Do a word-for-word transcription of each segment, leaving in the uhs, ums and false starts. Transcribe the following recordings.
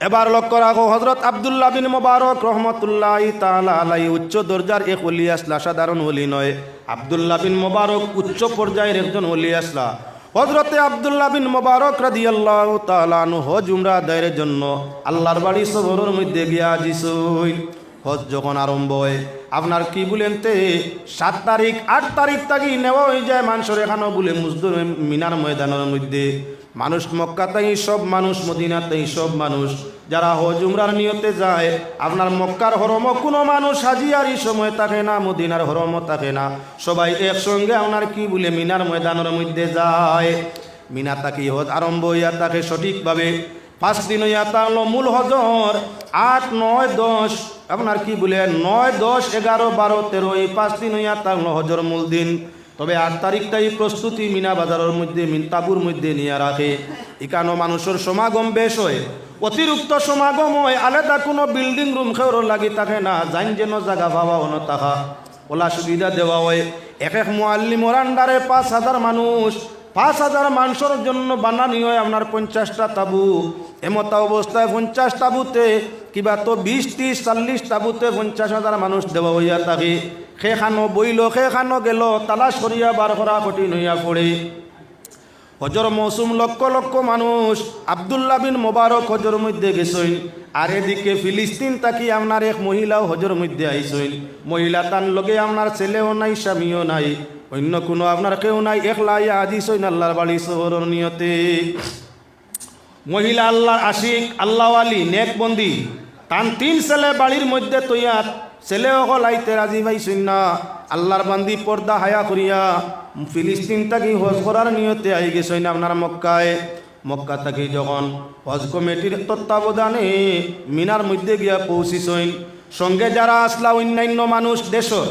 এবার লক্ষ্য রাখো, হযরত আব্দুল্লাহ বিন মোবারক রহমতুল্লাহি তাআলা আলাইহি উচ্চ দরজার এক ওলি আছলা, সাধারণ ওলি নয়। আব্দুল্লাহ বিন মোবারক উচ্চ পর্যায়ের একজন ওলি আছলা। হযরতে আব্দুল্লাহ বিন মোবারক রাদিয়াল্লাহু তাআলা আনহু হজ উমরা আদায়ের জন্য আল্লাহর বাড়ি সফরর মধ্যে গিয়া হাজির অইছইন। হজ যখন আরম্ভ অয়, আপনার কি বুলেন তে, সাত তারিখ, আট তারিখ থাকি নেওয়া অইযায় মানষর এখানো বুলে মুজদুর মিনার ময়দানর মধ্যে। মানুষ মক্কা থাকি সব মানুষ, মদিনা থাকি সব মানুষ, যারা হজ উমরার নিয়তে যায়, আপনার মক্কার হরমো কুনু মানুষ হাজি আর ই সময় থাকে না, মদিনার হরমো থাকে না, সবাই একসঙ্গে আপনার কি বুলে মিনার ময়দানর মধ্যে যায়। মিনা থাকি হজ আরম্ভ অইয়া থাকে সঠিকভাবে পাঁচ দিন অইয়া থাকলো মূল হজর, আট, নয়, দশ, আপনার কি বুলে নয়, দশ, এগারো, বারো, তেরো, এই পাঁচ দিন অইয়া থাকলো হজর মূল দিন। তবে আট তারিখটাই প্রস্তুতি মিনা বাজারর মধ্যে, মিন তাবুর মধ্যে নিয়া রাখে। ইখানো মানুষর সমাগম বেশ অয়, অতিরিক্ত সমাগম অয়। আলাদা কুনু বিল্ডিং রুম কেউরর লাগি থাকে না, যাইন যেন জাগা পাওয়া অনো থাকা, অলা সুবিধা দেওয়া অয়। এক এক মুআল্লিমর আন্ডারে পাঁচ হাজার মানুষ, পাঁচ হাজার মানষর জন্য বানানি অয় আপনার পঞ্চাশটা তাবু। এমতা অবস্থায় পঞ্চাশ তাবুতে কিবা তো বিশ, ত্রিশ, চল্লিশ তাবুতে পঞ্চাশ হাজার মানুষ দেওয়া অইয়া থাকে। কেখানো বইলো, কেখানো গেলো, তালাশ করিয়া বার করা কঠিন অইয়া পড়ে। হজর মৌসুম, লক্ষ লক্ষ মানুষ। আব্দুল্লাহ বিন মোবারক হজর মধ্যে গেছইন, আর এদিকে ফিলিস্তিন থাকি আপনার এক মহিলাও হজর মধ্যে আইছইন। মহিলা তান লগে আপনার ছেলেও নাই, স্বামীও নাই, অইন্য কুনু আপনার কেউ নাই, একলা আইয়া হাজির অইছইন আল্লাহর বাড়ি সফরর নিয়তে। মহিলা আল্লাহর আশিক, আল্লাহওয়ালি, নেক বন্দি। তান তিন ছেলে বাড়ির মধ্যে থইয়া, ছেলে অকল আইতে রাজি পাইছইন না। আল্লাহর বান্দি পর্দা হায়া করিয়া ফিলিস্তিন থাকি হজ করার নিয়তে আই গেছইন আপনার মক্কায়। মক্কা থাকি যখন হজ কমিটির তত্ত্বাবধানে মিনার মধ্যে গিয়া পৌঁছিছইন, সঙ্গে যারা আছলা অইন্যান্য মানুষ দেশর,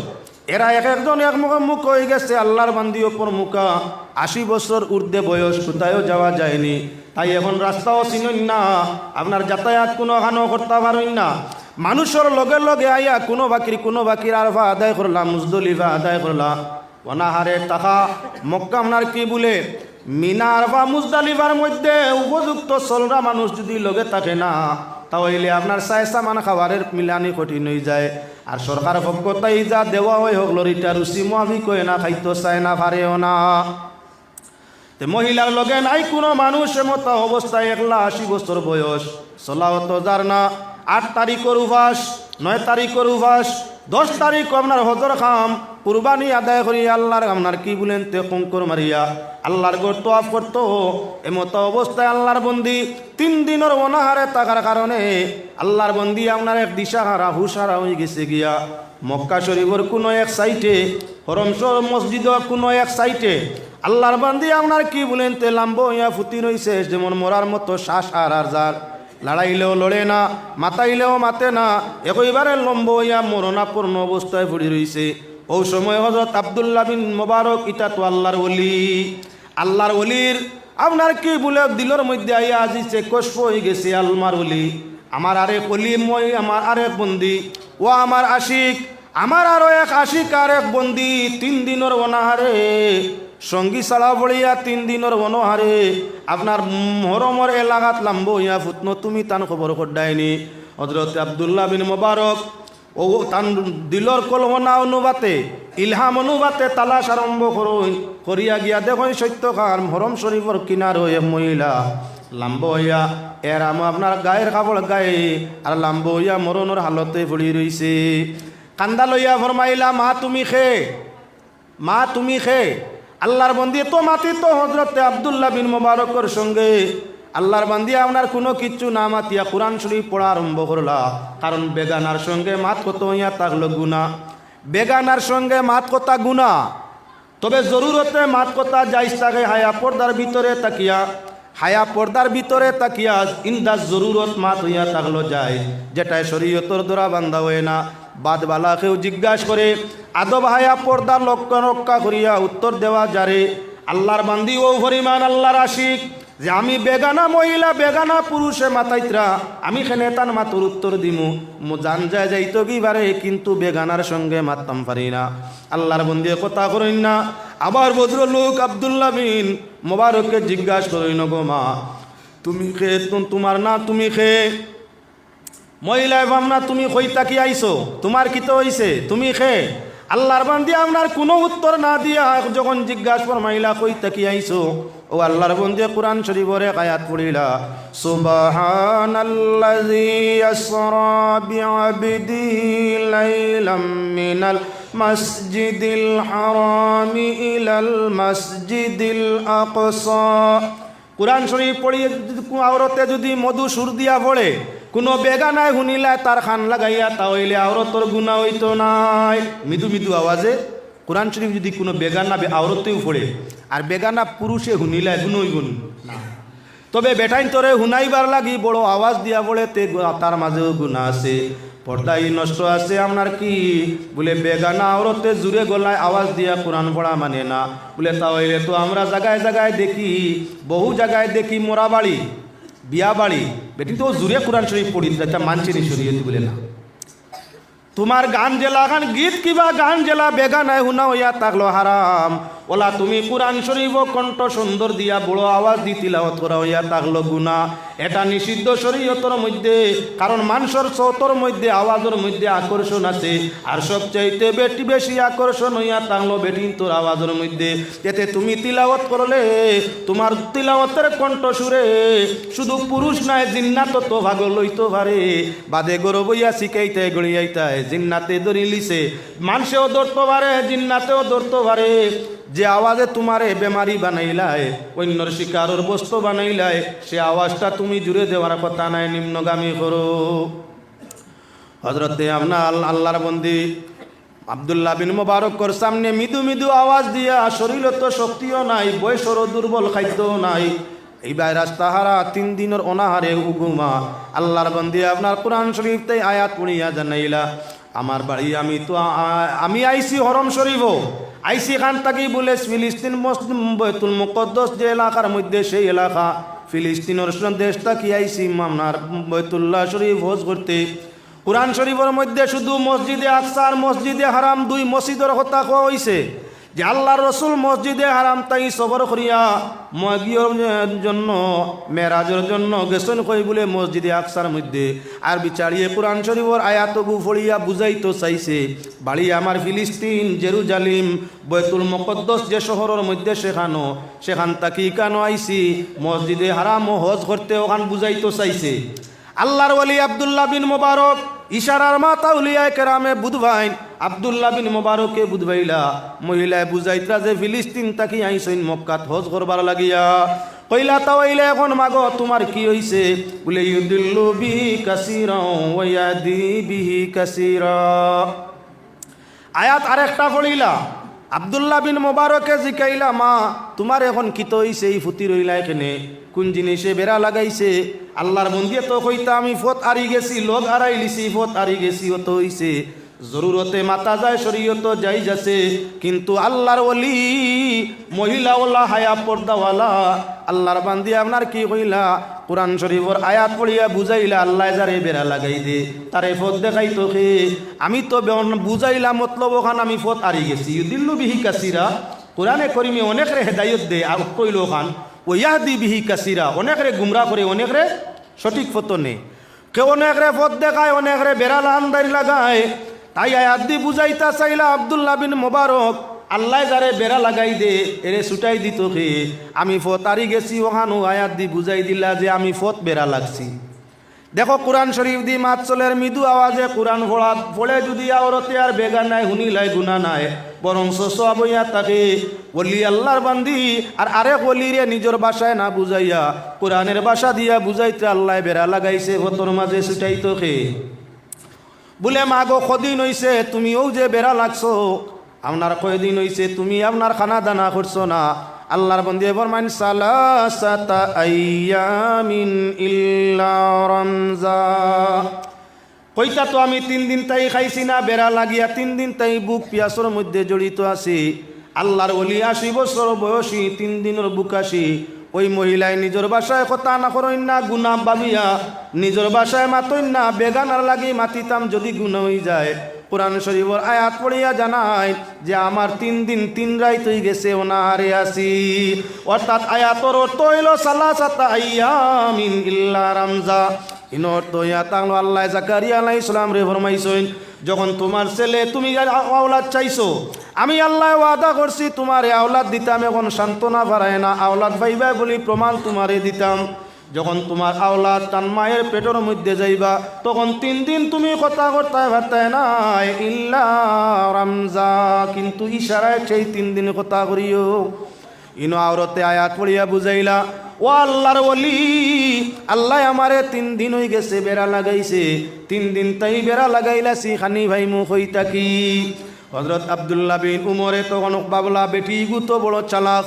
এরা এক একজন এক মুখে মুখ অই গেছে, আল্লাহর বান্দি অপর মুখা, আশি বছর ঊর্ধ্বে বয়স, কোথায়ও যাওয়া যায়নি। তাই এখন রাস্তাও চিনইন না, আপনার যাতায়াত কুনুখানো করতা পারইন না। মানুষর লগে লগে আইয়া কুনু বাকির, কুনু বাকির আরফা আদায় করলা, মুজদলিফা আদায় করলা। অনাহারে থাকা, মক্কা আপনার কি বুলে, মিনা আরফা মুজদালিফার মধ্যে উপযুক্ত চলরা মানুষ যুদি লগে থাকে না, তা অইলে আপনার চায় সামান খাওয়ারের মিলানি কঠিন অইযায়। আর সরকার পক্ষ থাকি যা দেওয়া অয় হকলর ইটা রুচি মুআফিক অয় না, খাইতো চায় না, পারেও না। তে মহিলার লগে নাই কুনু মানুষ, এমতা অবস্থায় একলা আশি বছর বয়স, চলাও তো যার না। আট তারিখর উপাস, নয় তারিখর উপাস, দশ তারিখ আপনার হজর কাম, কুরবানি আদায় করি আল্লাহর আপনার কি বুলেন তে কঙ্কর মারিয়া আল্লাহর ঘর তওয়াফ করতো। এমতা অবস্থায় আল্লাহর বন্দি তিন দিনর অনাহারে থাকার কারণে আল্লাহর বন্দি আপনার এক দিশাহারা, হুশহারা অই গেছে গিয়া। মক্কা শরীফর কুনু এক সাইডে, হরম শরীফ মসজিদর কুনু এক সাইডে আল্লাহর বান্দি আপনার কি বুলেন তে লাম্ব অইয়া ফুতি রইছে, যেমন মরার মতো শ্বাস আর আর যার। লড়াইলেও লড়ে না, মাতাইলেও মাতে না, একেবারে লম্ব অইয়া মরণাপন্ন অবস্থায় পড়ি রইছে। অউ সময় হযরত আব্দুল্লাহ বিন মোবারক, ইটা তো আল্লাহর ওলি, আল্লাহর ওলির আপনার কি বুলে দিলর মধ্যে আইয়া আজিছে, কশফ অই গেছে, আল্লাহর ওলি, আমার আরেক ওলি, মই আমার আরেক বন্দি, ও আমার আশিক, আমার আরো এক আশিক আর এক বন্দি, তিন দিনর অনাহারে, সঙ্গী ছাড়া পড়িয়া তিন দিনর অনাহারে, আপনার হরমর এলাকাত লাম্ব অইয়া ফুতনো, তুমি তান খবর কড্ডায়নি। হযরত আব্দুল্লাহ বিন মোবারক অউ তান দিলর কল্পনা অনুপাতে, ইলহাম অনুপাতে তালাশ আরম্ভ করইন, করিয়া গিয়া দেখইন সত্যকার হরম শরীফর কিনারো এক মহিলা লাম্ব অইয়া, এরামো আপনার গায়ের কাপড় গায়ে, আর লাম্ব অইয়া মরণর হালতে পড়ি রইছে। কান্দা লইয়া ফরমাইলা, "মা, তুমি কে? মা, তুমি কে?" আল্লাহর বন্দি তো মাতিতো হযরতে আব্দুল্লাহ বিন মোবারকর সঙ্গে। আল্লাহর বন্দি আপনার কুনু কিচ্ছু না মাতিয়া কুরআন শরীফ পড়া আরম্ভ করলা, কারণ বেগানার সঙ্গে মাত কত অইয়া থাকলো গুনা, বেগানার সঙ্গে মাত কথা গুনা। তবে জরুরতে মাত কথা জায়েজ থাকে, হায়া পর্দার ভিতরে থাকিয়া, হায়া পর্দার ভিতরে থাকিয়া ইনদা জরুরত মাত অইয়া থাকলো জায়েজ, যেটায় শরীয়তর দ্বারা বান্দা অয় না। বাদ বালা কেউ জিজ্ঞাস করে, আদব হায়া পর্দা লক্ষ্য রক্ষা করিয়া উত্তর দেওয়া যারে। আল্লাহর বান্দি অউ পরিমাণ আল্লাহর আশিক যে আমি বেগানা মহিলা, বেগানা পুরুষে মাতাইতরা, আমি কেনে তান মাতর উত্তর দিমু? মো জান যায় যাইতো কি পারে, কিন্তু বেগানার সঙ্গে মাততাম পারি না। আল্লাহর বন্দিয়ে কথা করইন না। আবার ভদ্রলোক আব্দুল্লাহ বিন মোবারককে জিজ্ঞাস করইন, "গো মা, তুমি কে? তু-, তোমার না তুমি কে?" মহিলায়, "বামনা, তুমি কই থাকি আইছো? তুমার কিতা অইছে? তুমি কে?" আল্লার বান্দি আপনার কুনু উত্তর না দিয়া যখন জিজ্ঞাস ফরমাইলা, "কই থাকি আইছো?" অউ আল্লার বান্দিয়ে কুরআন শরীফর এক আয়াত পড়িলা, "সুবহানাল্লাযী আসরা বিআবদিহি লাইলাম মিনাল মাসজিদিল হারামি ইলাল মাসজিদিল আকসা।" কুরআন শরীফ পড়িয়া যদি কুনু আওরতে যদি মধু সুর দিয়া পড়ে, কুনু বেগানায় হুনিলায় তার কান লাগাইয়া, তা অইলে আওরতর গুনা অইতো নায়। মৃদু মৃদু আওয়াজে কুরআন শরীফ যদি কুনু বেগানা বে-, আওরতেও পড়ে, আর বেগানা পুরুষে হুনিলায়, গুনা অইবো নি? না। তবে বেটাইন্তরে হুনাইবার লাগি বড় আওয়াজ দিয়া পড়ে, তে গু-, তার মাজেও গুনা আছে। পর্দাই নষ্ট আছে আপনার কি? বুলে, বেগানা আওরতে জুরে গলায় আওয়াজ দিয়া কুরআন পড়া মানে না। বুলে, তা অইলে তো আমরা জাগায় জাগায় দেখি, বহু জাগায় দেখি মরা বাড়ি, বিয়া বাড়ি, বেটিন্তে জুরে কুরআন শরীফ পড়ি, ইতা মানছে নি শরীয়তে? বুলে, না। তুমার গান যেলা খান গীত কিবা গান যেলা বেগানায় হুনা অইয়া থাকলো হারাম, অলা তুমি কুরআন শরীফো কণ্ঠ সুন্দর দিয়া বড় আওয়াজ দি তিলাওয়াত করা অইয়া থাকলো গুনা। এটা নিষিদ্ধ শরীয়তর মধ্যে, কারণ মানষর সওতর মধ্যে, আওয়াজর মধ্যে আকর্ষণ আছে। আর সবচাইতে বেটি-, বেশি আকর্ষণ অইয়া থাকলো বেটিন্তর আওয়াজর মধ্যে। এতে তুমি তিলাওয়াত করলে, তুমার তিলাওয়াতর কণ্ঠ সুরে শুধু পুরুষ নায়, জিন্নাতও তো পাগল অইতো পারে। বাদে ঘরো বইয়া শিখাইতায়, গড়িয়াইতায়, জিন্নাতে ধরিলিছে, মানষেও ধরতো পারে, জিন্নাতেও ধরতো পারে। যে আওয়াজে তুমারে বেমারি বানাইলায়, অইন্যর শিকারর বস্তু বানাইলায়, সে আওয়াজটা তুমি জুরে দেওয়ার কথা নায়, নিম্নগামী করো। হজরতে আপনার আল-, আল্লার বন্দি আব্দুল্লাহ বিন মোবারকর সামনে মৃদু মৃদু আওয়াজ দিয়া, শরীরো তো শক্তিও নাই, বয়সরও দুর্বল, খাদ্যও নাই, এই ভাইরাস তাহারা তিন দিনর অনাহারে উগুমা। আল্লার বন্দি আপনার কুরআন শরীফ তাই আয়াত পড়িয়া জানাইলা, আমার বাড়ি, আমি তো আ-, আ-, আমি আইছি হরম শরীফো, আইছি খান থাকি বুলে ফিলিস্তিন মস-, বয়তুল মুকদ্দস যে এলাকার মধ্যে, সেই এলাকা ফিলিস্তিনর দেশ থাকি আইছি আপনার বয়তুল্লাহ শরীফ হজ করতে। কুরআন শরীফর মধ্যে শুধু মসজিদে আকসা আর মসজিদে হারাম দুই মসজিদর কথা কওয়া অইছে। যে আল্লার রসুল মসজিদে হারাম তাই সফর করিয়া মগিয়র জন্য, মেরাজর জন্য গেছইন কই বুলে মসজিদে আকসার মধ্যে। আর বিচারিয়ে কুরআন শরীফর আয়াতগু পড়িয়া বুঝাইতো চাইছে, বাড়ি আমার ফিলিস্তিন, জেরুজালিম, বয়তুল মুকদ্দস যে শহরর মধ্যে সেখানো, সেখান থাকি ইকানো আইছি, মসজিদে হারামো হজ করতে অখান বুঝাইতো চাইছে। আল্লার ওলি আব্দুল্লাহ বিন মোবারক ইশারার মাতা উলিয়ায়ে কেরামে বুঝবাইন, আব্দুল্লাহ বিন মোবারকে বুঝবাইলা, মহিলায় বুঝাইতরা যে ফিলিস্তিন থাকি আইছইন মক্কাত হজ করবার লাগিয়া। কইলা, তা অইলে এখন মাগো তুমার কি অইছে? বুলে, ইউদিল্লু বিহি কাসীরাও ওয়া ইয়াহদি বিহি কাসীরা। আয়াত আরেকটা পড়িলা। আব্দুল্লাহ বিন মোবারকে জিকাইলা, মা, তুমার এখন কিতা অইছে? ই ফুতি রইলায় কেনে? কুন জিনিসে বেড়া লাগাইছে? আল্লার বন্দিয়ে তো কইতা, আমি পথ আরি গেছি, লগ আরাইলিছি, পথ আরি গেছি, অত অইছে। জরুরতে মাতা যায়, শরীয়তো জাইজ আছে, কিন্তু আল্লার ওলি, মহিলাওয়ালা, হায়া পর্দাওয়ালা, আল্লার বান্দি আপনার কি কইলা? কুরআন শরীফর আয়াত পড়িয়া বুঝাইলা, আল্লায় যারে বেড়া লাগাই দে, তারে পথ দেখাইতো কে? আমি তো বেন-, বুঝাইলা মতলব অখান, আমি পথ আরি গেছি। ইউদিল্লু বিহি কাসীরা, কুরআনে করিমে অনেকরে হেদায়ত দে, আর কইলো অখান, ওয়া ইয়াহদি বিহি কাসীরা, অনেকরে গুমরা করে, অনেকরে সঠিক পথো নে। কেউ অনেকরে পথ দেখায়, অনেকরে বেড়া লান্দাইর লাগায়। তাই আয়াত দি বুঝাইতা চাইলা আব্দুল্লাহ বিন মোবারক, আল্লায় যারে বেড়া লাগাই দে, এরে ছুটাই দিতো কে? আমি পথ আরি গেছি, অখানও আয়াত দি বুঝাই দিলা যে আমি পথ বেড়া লাগছি। দেখো, কুরআন শরীফ দি মাত চলের, মৃদু আওয়াজে কুরআন পড়া, পড়ে যদি আওরতে আর বেগানায় হুনিলায় গুনা নাই, বরং সওয়াব অইয়া থাকে। ওলি আল্লার বান্দি আর আরেক ওলিরে নিজর ভাষায় না বুঝাইয়া, কুরআনের ভাষা দিয়া বুঝাইতে আল্লায় বেড়া লাগাইছে, পথর মাজে ছুটাইতো কে? বুলে, মাগো, কদিন অইছে তুমি অউ যে বেড়া লাগছো, আপনার কয়দিন অইছে তুমি আপনার খানা দানা করছো না? আল্লার বন্দিয়ে ফরমাইন, সালাসাতা আইয়ামিন ইল্লা রামজা। কইতা তো আমি তিন দিন তাই খাইছি না, বেড়া লাগিয়া তিন দিন তাই ভুক পিয়াসর মধ্যে জড়িত আছি। আল্লার ওলি আশি বছর বয়সী, তিন দিনর ভুকাশি। ওই মহিলায় নিজর ভাষায় কথা না কইন না, গুনা ভাবিয়া নিজর ভাষায় মাতইন না, বেগানার লাগি মাতিতাম যদি গুনা অই যায়। কুরআন শরীফর আয়াত পড়িয়া জানাইন যে আমার তিন দিন তিন রাইত অই গেছে অনাহারে আছি। অর্থাৎ আয়াতর অর্থ অইলো সালাসাতা আইয়ামিন ইল্লা রামজা। ইনো অর্থ ইয়া থাকলো, আল্লায় জাকারিয়া আলাইহিস সালামরে ফরমাইছইন, যখন তুমার ছেলে, তুমি আর আ-, আওলাদ চাইছো, আমি আল্লায় ওয়াদা করছি তুমারে আওলাদ দিতাম, এখন সান্ত্বনা ফারায় না, আওলাদ পাইবায় বুলি প্রমাণ তুমারে দিতাম। যখন তুমার আওলাদ তান মায়ের পেটর মধ্যে যাইবা, তখন তিন দিন তুমি কথা করতায় পারতায় নায়, ইল্লা রামজা, কিন্তু ইশারায় সেই তিন দিন কথা করিও। ইনো আওরতে আয়াত পড়িয়া বুঝাইলা, ও আল্লার ওলি, আল্লায় আমারে তিন দিন অইগেছে বেড়া লাগাইছে, তিন দিন তাই বেড়া লাগাইলাছি, খানি পাইমু কই থাকি? হযরত আব্দুল্লাহ বিন উমরে তখন ভাবলা, বেটি ইগু তো বড় চালাক,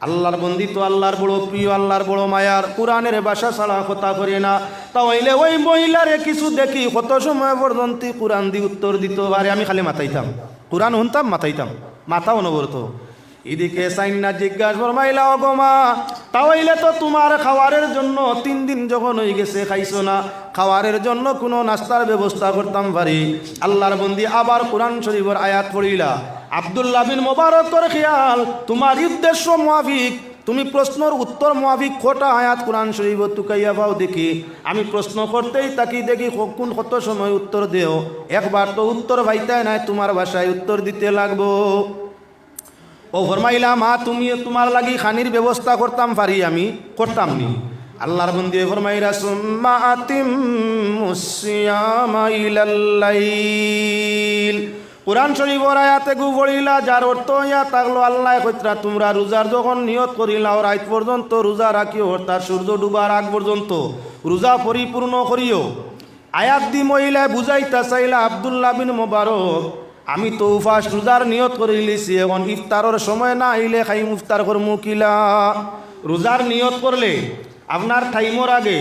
আল্লার বন্দি তো আল্লার বড় প্রিয়, আল্লার বড় মায়ার, কুরআনের ভাষা ছাড়া কথা করে না। তা অইলে ওই মহিলারে কিছু দেখি, কত সময় পর্যন্ত কুরআন দি উত্তর দিতো পারে। আমি খালি মাতাইতাম, কুরআন হুনতাম, মাতাইতাম, মাথা অনবরত। ইদিকে চাইন্না জিজ্ঞাস ফরমাইলা, ওগো মা, তা অইলে তো তুমার খাওয়ারের জন্য তিন দিন যখন অইগেছে খাইছো না, খাওয়ারের জন্য কুনু নাস্তার ব্যবস্থা করতাম পারি। আল্লার বন্দি আবার কুরআন শরীফর আয়াত পড়িলা, আব্দুল্লাহ বিন মোবারকর খেয়াল, তুমার উদ্দেশ্য মুআফিক, তুমি প্রশ্নর উত্তর মুআফিক কটা আয়াত কুরআন শরীফো তুকাইয়া পাও দেখি। আমি প্রশ্ন করতেই থাকি, দেখি ক-, কুন কত সময় উত্তর দেও। একবার তো উত্তর পাইতায় নায়, তুমার ভাষায় উত্তর দিতে লাগবো। ও ফরমাইলা, মা, তুমি, তুমার লাগি খানির ব্যবস্থা করতাম পারি আমি, করতাম নি? আল্লার বন্দিয়ে ফরমাইলা, সুম্মা আতিম্মুস সিয়ামা ইলাল লাইল। কুরআন শরীফর আয়াত এগু পড়িলা, যার অর্থ ইয়া থাকলো, আল্লায় কইতরা, তুমরা রোজার যখন নিয়ত করিলাও, রাইত পর্যন্ত রোজা রাখিও, অর্থাৎ সূর্য ডুবার আগ পর্যন্ত রোজা পরিপূর্ণ করিও। আয়াত দি মহিলায় বুঝাইতা চাইলা, আব্দুল্লাহ বিন মোবারক, আমি তো উপাস রোজার নিয়ত করিলিছি, এখন ইফতারর সময় না আইলে খাইমু, ইফতার করমু কিলা? রোজার নিয়ত করলে আপনার টাইমর আগে,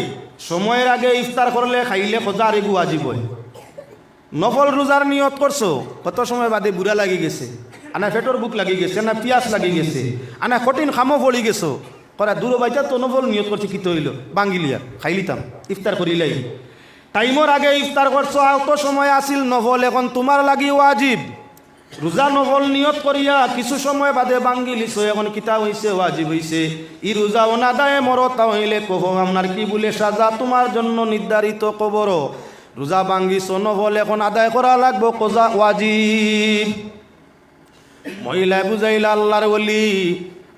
সময়ের আগে ইফতার করলে খাইলে কাজা আর এগু ওয়াজিব অয়। নফল রোজার নিয়ত করছো, কত সময় বাদে ভুরা লাগি গেছে, আনা পেটর ভুক লাগি গেছে, আনা পিয়াস লাগি গেছে, আনা কঠিন কামো পড়ি গেছো, করা দূর বাইতা তো নফল নিয়ত করছি, কিতা অইলো, ভাঙ্গিলিয়া খাইলিতাম, ইফতার করিলাই। টাইমর আগে ইফতার করছো, অত সময় আছিল নফল, এখন তুমার লাগি ওয়াজিব। রোজা নফল নিয়ত করিয়া কিছু সময় বাদে ভাঙ্গিলিছো, এখন কিতা অইছে, ওয়াজিব অইছে। ই রোজা অনাদায়ে মরো, তা অইলে কও, আপনার কিবুলে সাজা তুমার জন্য নির্ধারিত কবরো। রোজা ভাঙ্গিছো নফল, এখন আদায় করা লাগবো কাজা, ওয়াজিব। মহিলায় বুঝাইলা, আল্লার ওলি,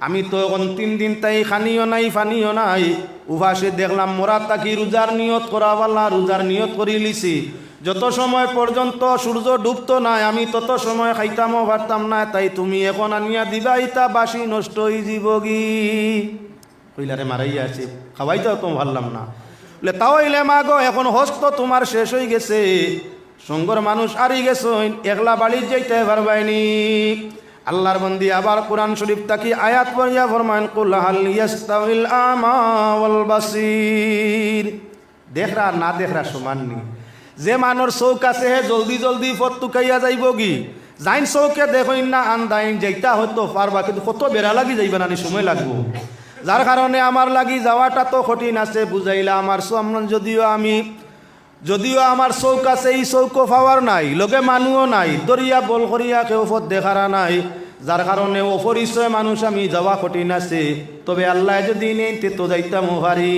আমি তো এখন তিন দিন তাই খানিও নাই, পানিও নাই, উপাসে দেখলাম মরা থাকি রোজার নিয়ত করা বালা, রোজার নিয়ত করিলিছি। যত সময় পর্যন্ত সূর্য ডুবতো নায়, আমি তত সময় খাইতামও পারতাম নায়, তাই তুমি এখন আনিয়া দিবা, ইতা বাসি নষ্ট অইযিবোগি। কইলা, রে মারাইয়া আছি, খাওয়াইতাও তো পারলাম না। বলে, তা অইলে মা গো, এখন হজ তো তুমার শেষ অইগেছে, সঙ্গর মানুষ আরি গেছইন, একলা বাড়িত যাইতায় পারবায়নি। আল্লার বন্দি আবার কুরআন শরীফ থাকি আয়াত পড়িয়া ফরমাইন, কুল হাল ইয়াস্তাউল আমা ওয়াল বাসীর। দেখরা আর না দেখরা সমান নি। যে মানষর চউখ আছে, হে জলদি জলদি পথ তুকাইয়া যাইবোগি। যাইন চউখে দেখইন না, আন্দাইন যাইতা হয়তো পারবা, কিন্তু কত বেড়া লাগি যাইবা নানি, সময় লাগবো। যার কারণে আমার লাগি যাওয়াটা তো কঠিন আছে, বুঝাইলা আমার সামনে। যদিও আমি, যদিও আমার চউখ আছে, ই চউখো পাওয়ার নাই, লগে মানুও নাই, দরিয়া বল করিয়া কেউ পথ দেখারা নাই, যার কারণে অপরিচয় মানুষ আমি, যাওয়া কঠিন আছে। তবে আল্লায় যদি নেইন, তে তো যাইতামও পারি।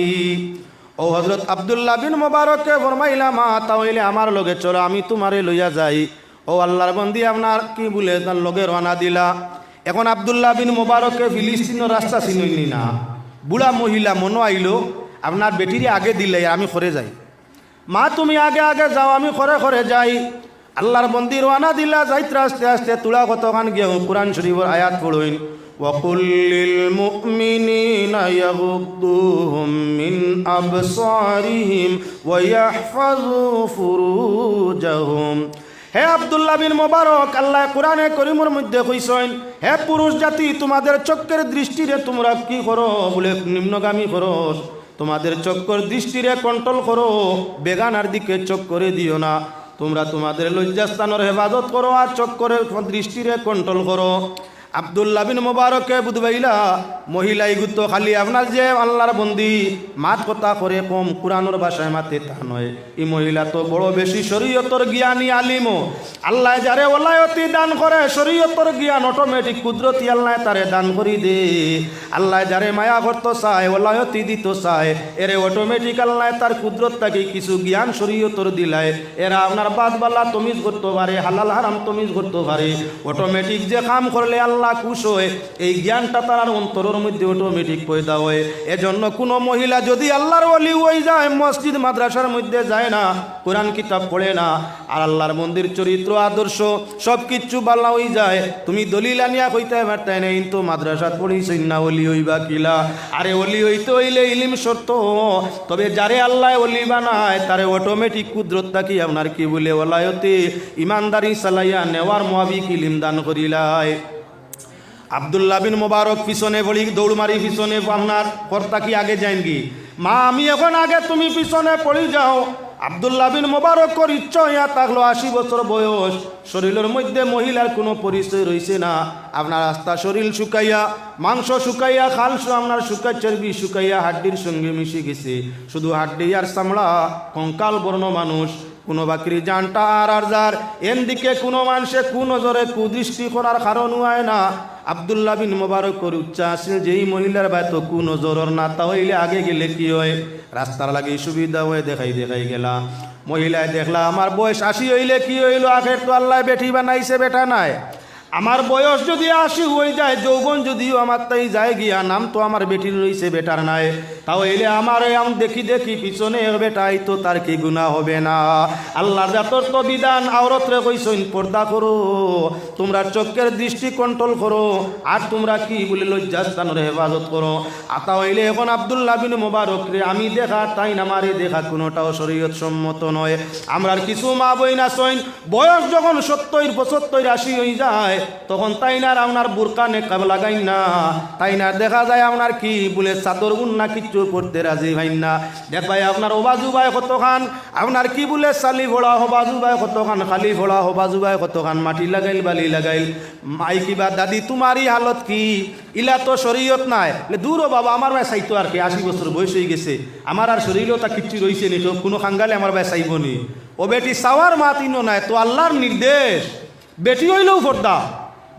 ও হযরত আব্দুল্লাহ বিন মোবারকে ফরমাইলা, মা, তা অইলে আমার লগে চলো, আমি তুমারে লইয়া যাই। ও আল্লার বন্দি, আপনার কিবুলে তার লগে রওয়ানা দিলা। এখন আব্দুল্লাহ বিন মোবারকে ফিলিস্তিনর রাস্তা চিনইননি না, বুড়া মহিলা, মনো আইলো, আপনার বেটিরে আগে দিলে, আমি খরে যাই। মা, তুমি আগে আগে যাও, আমি খরে খরে যাই। আল্লার বন্দি রওয়ানা দিলা, যাইতরা আস্তে আস্তে তুলা কতখান গিয়া কুরআন শরীফর আয়াত পড়ইন, وقل للمؤمنين يغضوا من أبصارهم ويحفظوا فروجهم। হে আব্দুল্লাহ বিন মোবারক, আল্লায় কুরআনে করিমর মধ্যে কইছইন, হে পুরুষ জাতি, তোমাদের চক্ষের দৃষ্টিরে তোমরা কি করো? বলে নিম্নগামী করো। তোমাদের চক্ষুর দৃষ্টিরে কন্ট্রোল করো, বেগানার দিকে চোখ করে দিও না। তোমরা তোমাদের লজ্জাস্থানর হেফাজত করো আর চক্ষুর দৃষ্টিরে কন্ট্রোল করো। আব্দুল্লাহ বিন মুবারকে বুঝবাইলা, মহিলা ইগুতো খালি আপনার যে আল্লাহর বন্দি, মাত কথা করে কম, কোরআনর ভাষায় মাতে তা নয়। ই মহিলা তো বড় বেশি শরীয়তর জ্ঞানী আলিমও। আল্লায় যারে ওলায়তি দান করে, শরীয়তর জ্ঞান অটোমেটিক কুদরতি আল্লায় তারে দান করি দে। আল্লায় যারে মায়া করতো চায়, ওলায়তি দিতো চায়, এরে অটোমেটিক আল্লায় তার কুদরত থাকি কিছু জ্ঞান শরীয়তর দিলায়। এরা আপনার বাদ বালা তমিজ করতো পারে, হালাল হারাম তমিজ করতো পারে। অটোমেটিক যে কাম করলে আল্লাহ খুশ হয়, এই জ্ঞানটা তার অন্তরর মধ্যে অটোমেটিক পয়দা হয়। এজন্য কোনো মহিলা যদি আল্লাহর ওলি হই যায়, মসজিদ মাদ্রাসার মধ্যে যায় না, কোরআন কিতাব পড়ে না, আর আল্লাহর বন্দির চরিত্র আদর্শ সব কিচ্ছু বালা হই যায়, তুমি দলিল আনিয়া কইতে পারতায় না, কিন্তু মাদ্রাসাত পড়িছইন না, ওলি হইবা কিলা? আরে ওলি হইতে হইলে ইলিম শর্ত, তবে যারে আল্লায় ওলি বানায়, তারে অটোমেটিক কুদরত থাকি আপনার কি বলে ওলায়তে ইমানদারি চালাইয়া নেওয়ার মোয়াবিক ইলিম দান করিলায়। আব্দুল্লাহ বিন মোবারক পিছনে পড়ি, দৌড় মারি পিছনে, আপনার পর থাকি আগে যাইন কি? মা, আমি এখন আগে, তুমি পিছনে পড়ি যাও। আব্দুল্লাহ বিন মোবারকর ইচ্ছা হইয়া থাকলো, আশি বছর বয়স, শরীরর মধ্যে মহিলার কোনো পরিচয় রইছে না। আপনার আস্তা শরীর শুকাইয়া, মাংস শুকাইয়া, খাল শু-, আপনার শুকা-, চর্বি শুকাইয়া, হাড্ডির সঙ্গে মিশি গেছে। শুধু হাড্ডি আর চামড়া, কঙ্কাল বর্ণ মানুষ। কোনো বাকরি জানটা আর আর যার, এন দিকে কোনো মানষে কুনজরে কুদৃষ্টি করার কারণ হয় না। আব্দুল্লাহ বিন মোবারকর ইচ্ছা আছিল যে ই মহিলার বায় তো কুনজরর না, তা হইলে আগে গেলে কি হয়, রাস্তার লাগি সুবিধা হয়, দেখাই দেখাই গেলা। মহিলায় দেখলা, আমার বয়স আশি হইলে কি হইলো, আখের তো আল্লায় বেটি বানাইছে, বেটা নাই। আমার বয়স যদি আশি হই যায়, যৌবন যদিও আমার তাই যায় গিয়া, নাম তো আমার বেটির রইছে, বেটার নাই। তা হইলে আমার এমন দেখি দেখি পিছনে এক বেটা আইতো, তার কি গুনাহ হবে না? আল্লাহর জাতর তো বিধান, আওরতরে কইছইন পর্দা করো, তোমরা চক্ষের দৃষ্টি কন্ট্রোল করো, আর তোমরা কি বলে লজ্জাস্থানর হেফাজত করো। আতা হইলে এখন আব্দুল্লাহ বিন মোবারকরে আমি দেখা, তাইন আমারে দেখা, কোনোটাও শরীয়ত সম্মত নয়। আমরার কিছু মা বইন আছইন, বয়স যখন সত্তইর, পঁচাত্তইর, আশি হই যায়, তখন তাইন আর আপনার বুরকা নেকাব লাগাইন না, তাইন আর দেখা যায় আপনার কি বলে চাদর উন্না কিচ্ছু পড়তে রাজি হইন না। দেখবায় আপনার ওবাজুবায় কতখান, আপনার কি বলে চালি ফোড়া, হবাজুবায় কতখান খালি ফোড়া, হবাজুবায় কতখান মাটি লাগাইল, বালি লাগাইল। মাই কিবা, দাদি, তোমার ই হালত কি? ইলা তো শরীয়ত নাই। বলে, দূর ও বাবা, আমার বায় চাইতো আর কি, আশি বছর বয়স হই গেছে, আমার আর শরীরও তা কিচ্ছু রইছে নি, তো কোনো খাঙ্গালে আমার বায় চাইবো নি। ও বেটি, চাওয়ার মাত ইনো নাই, তো আল্লাহর নির্দেশ। বেটি হইলেও পর্দা,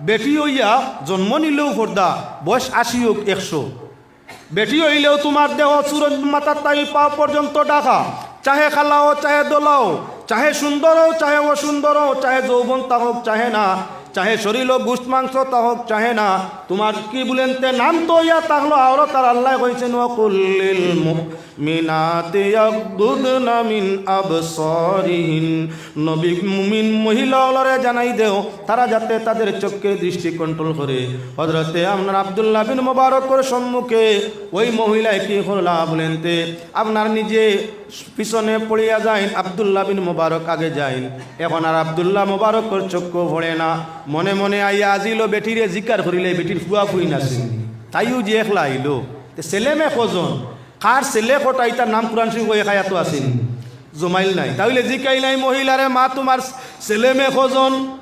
বেটি হইয়া জন্ম নিলেও পর্দা, বয়স আশি হোক, একশো। বেটি হইলেও তোমার দেহ চুরন মাথার তাই পাও পর্যন্ত ঢাকা, চাহে কালা অও, চাহে ধলা অও, চাহে সুন্দর অও, চাহে অসুন্দর অও, চাহে যৌবন থাকউক, চাহে না, চাহে শরীরো গোস্ত মাংস থাকউক, চাহে না, তোমার কি বলেন তে নাম তো ইয়া থাকলো, আওরত আর আল্লায় কইছইন, "ওয়া কুল্লিল মুমিনাতি ইয়াগদুদনা মিন আবসারিহিন।" নবী মুমিন মহিলা অকলরে জানাই দেও, তারা যাতে তাদের চক্ষের দৃষ্টি কন্ট্রোল করে। হযরতে আপনার আব্দুল্লাহ বিন মোবারকর সম্মুখে ওই মহিলায় কি করলা বলেন তে, আপনার নিজে পিছনে পড়িয়া যাইন, আব্দুল্লাহ বিন মোবারক আগে যাইন। এখন আর আব্দুল্লাহ মোবারকর চক্ষু পড়ে না। মনে মনে আইয়া আজিলো বেটিরে জিকার করিলে, বেটির ফুয়া ফুইন আছে, তাইও যে একলা আইলো, তে ছেলে মেয়ে কজন, কার ছেলে কটা, ইতার নাম কোরআন শরীফ ওই একায়াতো আছে নি? জমাইল নাই। তাইলে জিকাইলাই মহিলারে, "মা, তোমার ছেলে মেয়ে কজন?"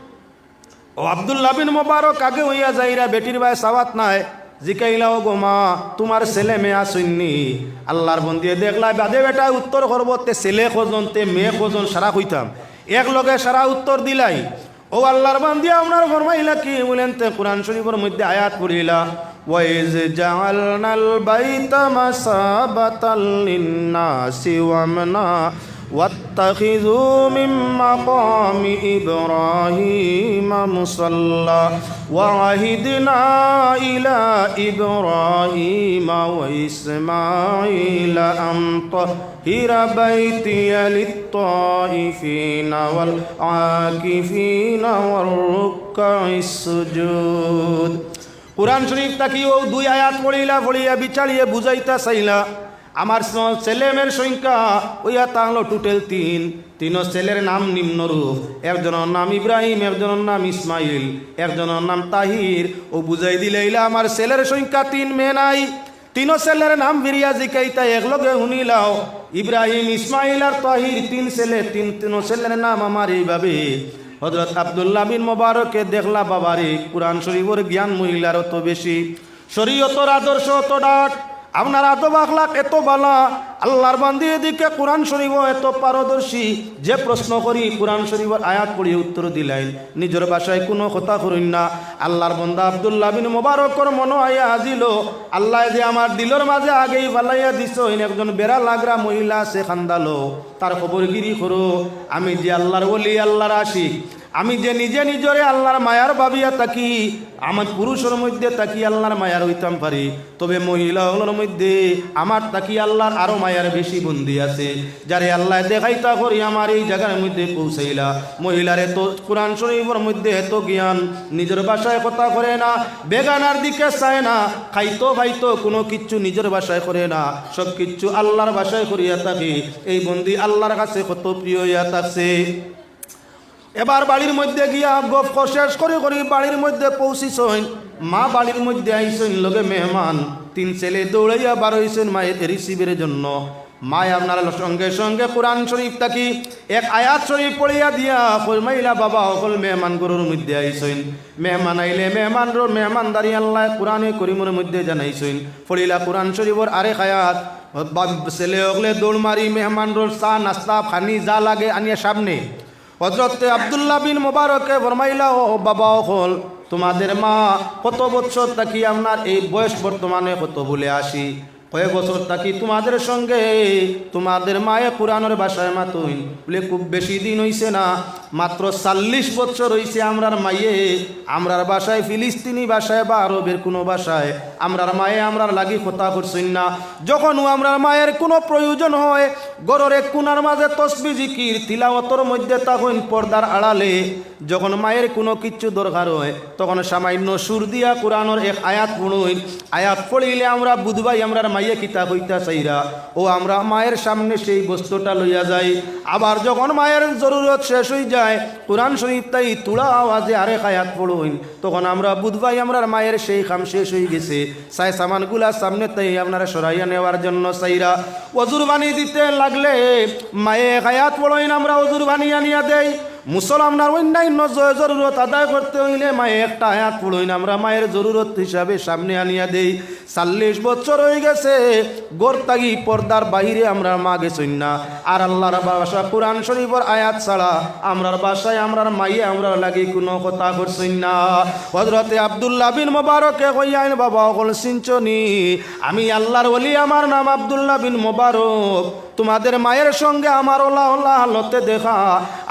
ও আব্দুল্লাহ বিন মোবারক আগে হইয়া যাইরা, বেটির বায় সাওয়াত নাই। জিকাইলা, "ও গো মা, তোমার ছেলে মেয়ে আছইন নি?" আল্লাহর বন্দিয়ে দেখলা, বাদে বেটায় উত্তর করবো, "তে ছেলে কজন, তে মেয়ে কজন, সারা কইতাম।" এক লগে সারা উত্তর দিলাই। ও আল্লাহর বান্দি, আপনার ফরমাইলা কি বলেন তে, কোরআন শরীফর মধ্যে আয়াত পড়িলা, "ওয়া ইজ জাআলনাল বাইতা মাসাবাতাল লিন্নাসি ওয়া আমনা, ওয়াত্তাখিযু মিন মাকামি ইব্রাহিমা মুসাল্লা, ওয়া আহিদনা ইলা ইব্রাহিমা ওয়া ইসমাঈলা আন তা হিরা বাইতিয়া লিত্তাইফিনা ওয়াল আকিফিনা ওয়ার রুক্কাইস সুজুদ।" কোরআন শরীফ থাকি ও দুই আয়াত পড়িলা, পড়িয়া বিচারিয়ে বুঝাইতা চাইলা। আমার স-, ছেলে মেয়ের সংখ্যা ওইয়া তাহলো টোটাল তিন। তিনো ছেলের নাম নিম্নরূপ, একজনর নাম ইব্রাহিম, একজনর নাম ইসমাইল, একজনর নাম তাহির। ও বুঝাই দিলাইলা আমার ছেলের সংখ্যা তিন, মেয়ে নাই। তিনো ছেলের নাম ফিরিয়া জিকাইতা, একলগে হুনিলাও। ইব্রাহিম, ইসমাইল আর তাহির তিন ছেলে, তিন, তিনো ছেলের নাম আমার এইভাবে। হযরত আব্দুল্লাহ বিন মোবারকে দেখলা, বাবারে, কুরআন শরীফর জ্ঞান মহিলার অত বেশি, শরীয়তর আদর্শ অত ডাট, আপনার আদব আখলাক এত বালা, আল্লাহর বান্দি এদিকে কুরআন শরীফও এত পারদর্শী, যে প্রশ্ন করি কুরআন শরীফর আয়াত পড়িয়া উত্তর দিলাইন, নিজর ভাষায় কুনু কথা কইন না। আল্লাহর বান্দা আব্দুল্লাহ বিন মোবারকর মনো আইয়া হাজিলো, আল্লায় যে আমার দিলর মাঝে আগেই ফালাইয়া দিছইন, একজন বেড়া লাগরা মহিলা আছে খান্দালো, তার খবরগিরি করো। আমি যে আল্লাহর ওলি, আল্লাহর আশিক, আমি যে নিজে নিজরে আল্লাহর মায়ার ভাবিয়া থাকি, আমার পুরুষর মধ্যে থাকি আল্লাহর মায়ার অইতাম পারি, তবে মহিলা অকলর মধ্যে আমার থাকি আল্লাহর আরো মায়ার বেশি বন্দি আছে, যারে আল্লায় দেখাইতা করি আমার এই জাগার মধ্যে পৌঁছাইলা। মহিলার এত কুরআন শরীফর মধ্যে এত জ্ঞান, নিজর ভাষায় কথা করে না, বেগানার দিকে চায় না, খাইতো খাইতো কুনু কিচ্ছু নিজর ভাষায় করে না, সব কিচ্ছু আল্লাহর ভাষায় করিয়া থাকে। এই বন্দি আল্লাহর কাছে কত প্রিয় অইয়া থাকছে। এবার বাড়ির মধ্যে গিয়া গফ শেষ করি করি বাড়ির মধ্যে পৌঁছিছইন। মা বাড়ির মধ্যে আইছইন, লগে মেহমান, তিন ছেলে দৌড়াইয়া বার অইছইন মায়ের রিসিভের জন্য। মায় আপনার সঙ্গে সঙ্গে কুরআন শরীফ থাকি এক আয়াত শরীফ পড়িয়া দিয়া ফরমাইলা, বাবা অকল মেহমান ঘরর মধ্যে আইছইন, মেহমান আইলে মেহমানর মেহমানদারি আল্লায় কুরআনে করিমর মধ্যে জানাইছইন। পড়িলা কুরআন শরীফর আরেক আয়াত, বাপ ছেলে অকলে দৌড় মারি মেহমানর চা নাস্তা পানি যা লাগে আনিয়া সামনে। হযরতে আব্দুল্লাহ বিন মোবারকে ফরমাইলা, ও বাবা অকল, তোমাদের মা কত বছর থাকি আপনার এই বয়স বর্তমানে কত? বলে আশি। কয় বছর থাকি তোমাদের সঙ্গে তোমাদের মায়ে কুরআনর ভাষায় মাতইন? বলে খুব বেশি দিন অইছে না, মাত্র চল্লিশ বছর অইছে। আমরার মায়ে আমরার ভাষায়, ফিলিস্তিনি ভাষায় বা আরবের কুনু ভাষায় আমরার মায়ে আমরার লাগি কথা করছইন না। যখন ও আমরার মায়ের কুনু প্রয়োজন হয়, ঘরর এক কুনার মাঝে তসবি জিকির তিলাওয়াতর মধ্যে থাকইন পর্দার আড়ালে। যখন মায়ের কুনু কিচ্ছু দরকার হয়, তখন সামান্য সুর দিয়া কুরআনর এক আয়াত পড়ইন। আয়াত পড়িলে আমরা বুঝবাই আমরার মায়ে কিতা কইতা চাইরা। ও আমরা মায়ের সামনে সেই বস্তুটা লইয়া যাই। আবার যখন মায়ের জরুরত শেষ অইযায়, কুরআন শরীফ তাই তুড়া আওয়াজে আরেক আয়াত পড়ইন, তখন আমরা বুঝবাই আমরার মায়ের সেই কাম শেষ অইগেছে। সায় সামানগুলা সামনে তাই আপনারা সরাইয়া নেওয়ার জন্য চাইরা। অজুর পানি দিতে লাগলে মায়ে এক আয়াত পড়ইন, আমরা অজুর পানি আনিয়া দেই। মুসলমানর অন্যান্য জ-, জরুরত আদায় করতে অইলে মায়ে একটা আয়াত পড়ইন, আমরা মায়ের জরুরত হিসাবে সামনে আনিয়া দেই। চল্লিশ বছর অইগেছে, ঘর থাকি পর্দার বাইরে আমরার মা গেছইন না। আর আল্লাহর ভাষা কুরআন শরীফর আয়াত ছাড়া আমরার ভাষায় আমরার মায়ে আমরার লাগি কুনু কথা করছইন না। হযরতে আব্দুল্লাহ বিন মোবারকে কইয়াইন, বাবা অকল চিনছনি, আমি আল্লাহর ওলি, আমার নাম আব্দুল্লাহ বিন মোবারক। তোমাদের মায়ের সঙ্গে আমার ওলা ওলা হালতে দেখা,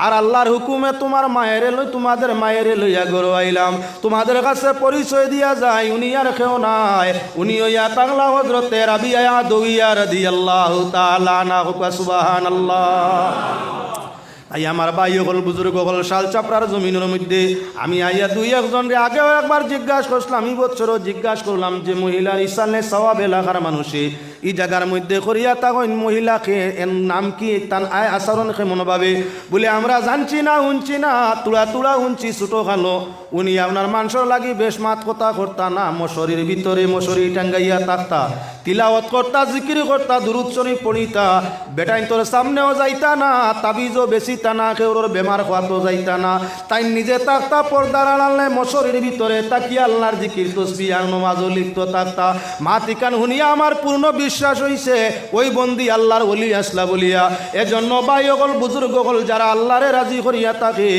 আর আল্লাহর হুকুমে তোমার মায়েরে লই, তোমাদের মায়েরে লইয়া ঘরো আইলাম। তোমাদের কাছে পরিচয় দিয়া যাই, উনি আর কেউ নায়, উনি অইয়া থাকলা হযরতে রাবিয়া আদউইয়া রাদিয়াল্লাহু তাআলা আনহা। কউক্কা সুবহানাল্লাহ। তাই আমার ভাই অকল, বুজুর্গ অকল, শাল চাপড়ার জমিনর মধ্যে আমি আইয়া দুই একজনরে আগেও একবার জিজ্ঞাসা করছিলাম, ই বছরও জিজ্ঞাসা করলাম যে মহিলার ইসালে সওয়াব এলাকার মানুষে ই জাগার মধ্যে করিয়া থাকইন, মহিলা কে, এর নাম কি, তান আয় আচরণ কেমন ভাবে? বলে, আমরা জানছি না, হুনছি না, তুড়া তুড়া হুনছি ছোটো কালো। উনি আপনার মানষর লাগি বেশ মাত কথা করতা না, মশারির ভিতরে মশারি টাঙ্গাইয়া থাকতা, তিলাওয়াত করতা, জিকির করতা, দুরুদ শরীফ পড়িতা, বেটাইন্তর সামনেও যাইতা না, তাবিজও বেচিতা না, কেউরর বেমার খোয়াতো যাইতা না। তাইন নিজে থাকতা পর্দার আড়ালে মশারির ভিতরে থাকি আল্লাহর জিকির, তসবি আর নমাজও লিপ্ত থাকতা। মাত ইখান হুনিয়া আমার পূর্ণ বিশ্বাস অইছে ওই বন্দি আল্লাহর ওলি আছলা বলিয়া। এজন্য ভাই অকল, বুজুর্গ অকল, যারা আল্লাহরে রাজি করিয়া থাকে,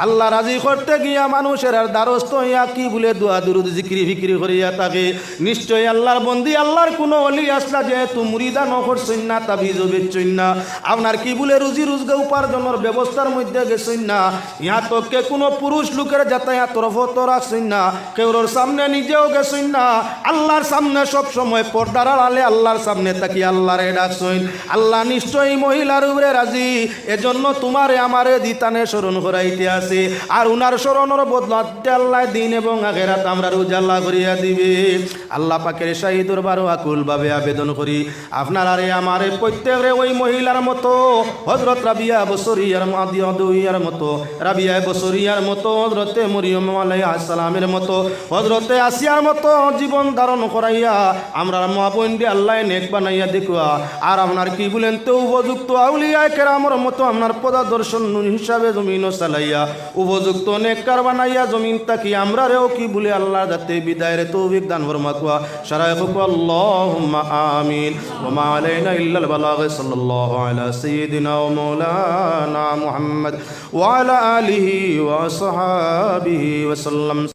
আল্লাহ রাজি করতে গিয়া মানুষের আর দ্বারস্থ অইয়া কি বলে দোয়া দুরুদ জিকিরি ফিকিরি করিয়া থাকে, নিশ্চয় আল্লাহর বন্দি, আল্লাহর কুনু ওলি আছলা, যেহেতু মুড়িদানও করছইন না, তাবিজও বেচছইন না, আপনার কি বলে রুজি রুজগা উপার্জনর ব্যবস্থার মধ্যে গেছইন না, ইয়া তো কে কুনু পুরুষ লোকের যাতায়াতর পথও রাখছইন না, কেউরর সামনে নিজেও গেছইন না, আল্লাহর সামনে সব সময় পর্দার আড়ালে আল্লাহর সামনে থাকি আল্লাহরে ডাকছইন। আল্লাহ নিশ্চয়ই মহিলার উপরে রাজি, এজন্য তোমারে আমারে দি তানে স্মরণ করাইতে আছে। আর উনার স্মরণর বদলাতে আল্লাহ দিন এবং আখেরাত আমরার উজালা করিয়া দিবে। আল্লাহ পাকের শাহী দরবারও আকুলভাবে আবেদন করি, আপনারারে আমারে প্রত্যেকরে ওই মহিলার মতো, হযরত রাবিয়া বসরিয়ার মা-, আদি-, আদউইয়ার মতো, রাবিয়া বসরিয়ার মতো, হযরতে মরিয়ম আলাইহিস সালামের মতো, হযরতে আসিয়ার মতো জীবন ধারণ করাইয়া আমরার মা বইনরে আল্লাহ নেক বানাইয়া দেখুয়া, আর আপনার কিবুলেন্তে উপযুক্ত আউলিয়ায়ে কেরামর মতো আপনার পদদর্শন হিসাবে জমিনো চালাইয়া, উপযুক্ত নেককার বানাইয়া জমিন থাকি আমরারেও কিবুলে আল্লাহর জাতে বিদায়র তৌফিক দান ফরমাউক্কা। সারায় কউক্কা, আল্লাহুম্মা আমিন। ওয়া মা আলাইনা ইল্লাল বালাগ। সাল্লাল্লাহু আলা সাইয়্যিদিনা ওয়া মাওলানা মুহাম্মদ ওয়া আলা আলিহি ওয়া আসহাবিহি ওয়া সাল্লাম।